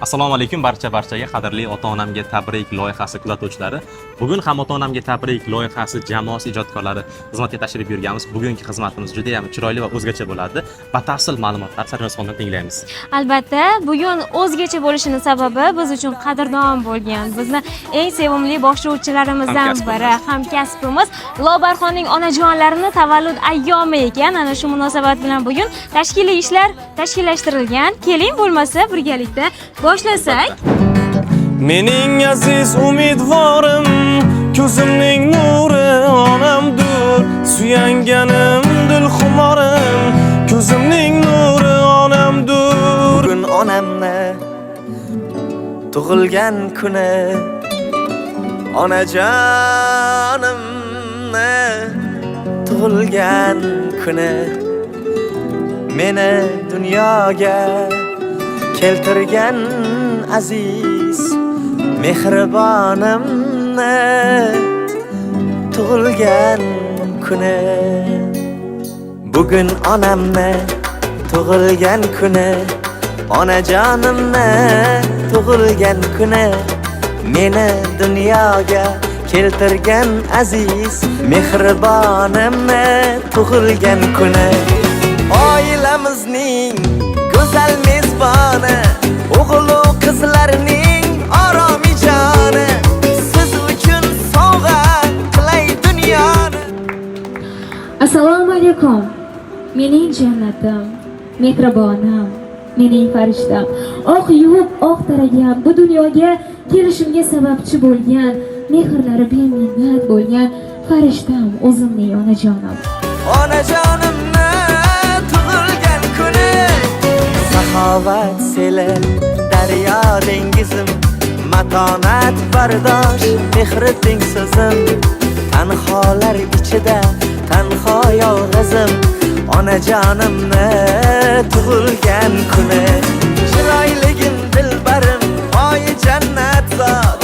Assalomu alaykum barchaga qadrli ota-onamga tabrik loyihasi kuzatuvchilari. Bugun ham ota-onamga tabrik loyihasi jamoasi ijodkorlari xizmatga tashrif buyurganmiz. Bugungi xizmatimiz juda ham chiroyli va o'zgacha bo'ladi. Batafsil ma'lumotlar Sarvinoz tinglaymiz. Albatta, bugun o'zgacha bo'lishini sababi biz uchun qadrdon bo'lgan, bizni eng sevimli boshlovchilarimizdan biri, hamkasbimiz Lobarxonning onajonlarini tavallud ayyomi ekan. Ana shu munosabat bilan bugun tashkiliy ishlar tashkillashtirilgan. Keling, bo'lmasa birgalikda boshlasak. Mening aziz umidvorim, ko'zimning nuri onamdur, suyanganim, dil xumorim, ko'zimning nuri onamdur. Bugun onamni tug'ilgan kuni, onajonimni tug'ilgan kuni, meni dunyoga keltirgan aziz mehribonimni tug'ilgan kuni. Bugun onamni tug'ilgan kuni, onajonimni tug'ilgan kuni, meni dunyoga keltirgan aziz mehribonimni tug'ilgan kuni. Oilamizning go'zal mezboni, o'g'lu qizlarning oromijoni, siz uchun sovg'a qilay dunyoni. Assalomu alaykum. Mening jannatim, mehribonim, mening farishtam. Oq yuvib, oq taragan, bu dunyoga kelishimga sababchi bo'lgan, mehrlari beminnat bo'lgan farishtam o'zimning onajonim. Onajonimni tug'ilgan kuni. Saxovat seli, daryo dengizim, matonat, bardosh, mehri tengsizim, tanholar ichida tanho yolg'izim, onajonimni tug'ilgan kuni. Chiroyligim, dilbarim, poyi jannat zot.